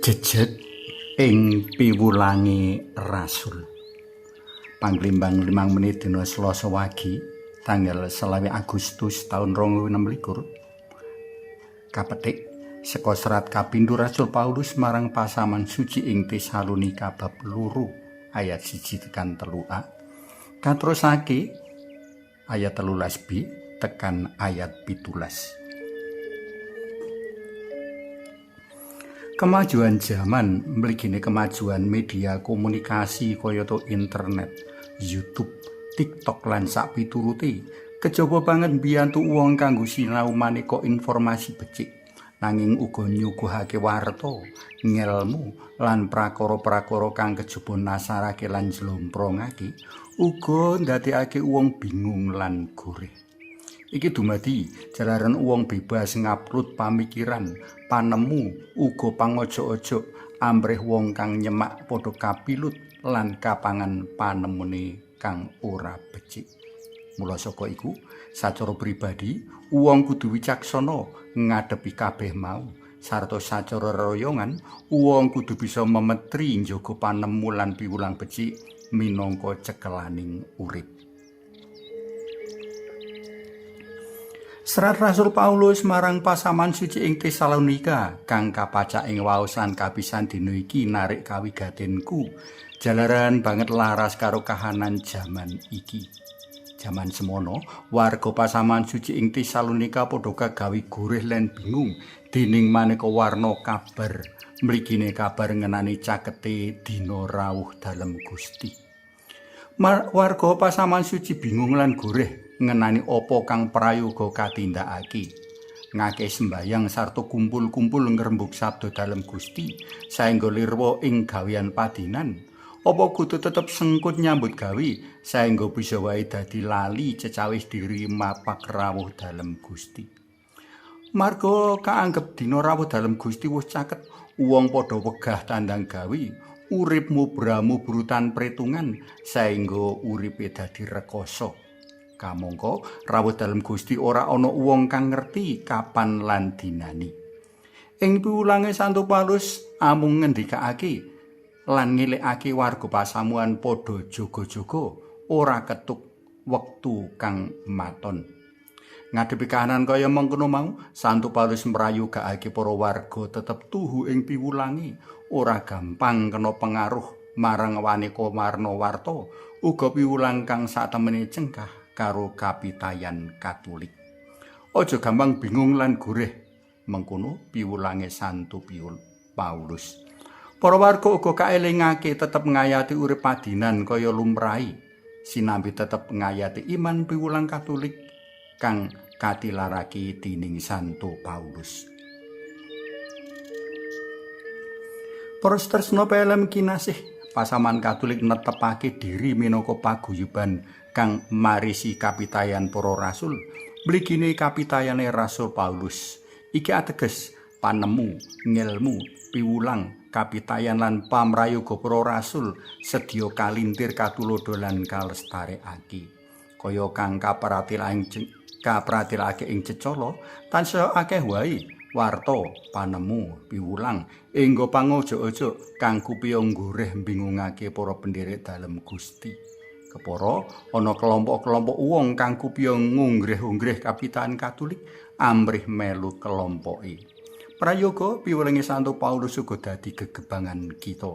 Jejeg ing piwulange rasul. Panglimbang 5 menit dina Selasa wagi tanggal 25 Agustus taun 2026. Kapetik saka serat kapindho Rasul Paulus marang pasaman suci ing Tesalonika bab 2 ayat 1 tekan 3a. Katerusake ayat 13b tekan ayat 17. Kemajuan jaman mligine kemajuan media komunikasi kayata internet, YouTube, TikTok lan sakpiturute kejaba banget mbiyantu wong kanggo sinau maneka informasi becik, nanging uga nyuguhake warta, ngelmu lan prakara-prakara kang kejaba nasarake lan njlomprongake, uga ndadekake wong bingung lan goreh. Iki dumadi jalaran wong bebas ngupload pamikiran, panemu, uga pangojo-ojo amrih wong kang nyemak padha kapilut lan kapangan panemune kang ora becik. Mula saka iku, sacara pribadi wong kudu wicaksana ngadepi kabeh mau, sarta sacara royongan wong kudu bisa memetri njaga panemu lan piwulang becik minangka cekelaning urip. Serat Rasul Paulus marang pasaman suci ing Tesalonika kang kapacak ing waosan kapisan dina iki narik kawigatenku jalaran banget laras karo kahanan jaman iki. Jaman semono, warga pasaman suci ing Tesalonika padha kagawe gurih lan bingung dening maneka warna kabar, mligine kabar ngenani cakete dina rawuh dalem Gusti. Warga pasaman suci bingung lan gurih ngenani apa kang prayoga katindakake. Ngake sembayang sarta kumpul-kumpul ngrembug sabda dalem Gusti saengga lirwa ing gawean padinan. Apa kudu tetep sengkut nyambut gawe saengga bisa wae dadi lali cecawis diri mapak rawuh dalem Gusti. Marga kaanggep dina rawuh dalem Gusti wis caket, wong padha wegah tandang gawe, urip mubramu-brutan pretungan saengga uripe dadi rekoso. Kamangka rawuh dalem Gusti ora ana wong kang ngerti kapan lan dinani. Ing piwulange Santo Paulus amung ngendikake lan ngelingake warga pasamuan padha jaga-jaga ora ketuk wektu kang maton. Ngadepi kahanan kaya mengkono mau, Santo Paulus mrayogakake para warga tetep tuhu ing piwulange, ora gampang kena pengaruh marang waneka warna warta, uga piwulang kang satemene cengkah karo kapitayan Katolik. Aja gampang bingung lan gurih, mengkono piwulange Santo Paulus. Para warga uga kaelingake tetep ngayati urip padinan kaya lumrahe, sinambi tetep ngayati iman piwulang Katolik kang katilarake dening Santo Paulus. Para tresna PLM kinasih, pasaman Katolik netepake diri minangka paguyuban kang marisi kapitayan para rasul, mligine kapitayane Rasul Paulus. Iki ateges panemu, ngelmu, piwulang, kapitayan lan pamrayoga para rasul sedya kalintir katulodo lan kalestarekake. Kaya kang kapratilake ing cecala, tansaya akeh wae warta, panemu, piwulang engga pangojo-ojo kang kupiya nggurih bingungake para penderek dalem Gusti. Kepara ana kelompok-kelompok wong kang kupiya ngungrih-ungrih kapitayan Katolik amrih melu kelompoke. Prayoga piwulange Santo Paulus uga dadi gegebangan kita.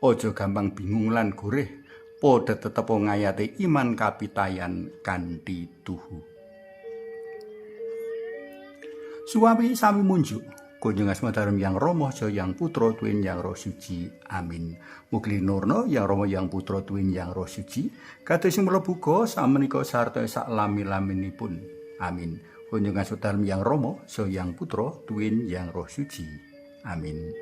Aja gampang bingung lan gurih, padha tetep ngayati iman kapitayan kanthi tuhu. Suwawi sami munjuk. Kunjung asma dalem Yang Rama, Yang Putra, Tuwin Yang Roh Suci. Amin. Mugi nurna Yang Rama, Yang Putra, Tuwin Yang Roh Suci, kados sing mlebu uga samenika sarta sak lami-laminipun. Amin. Kunjung asma dalem Yang Rama, Yang Putra, Tuwin Yang Roh Suci. Amin.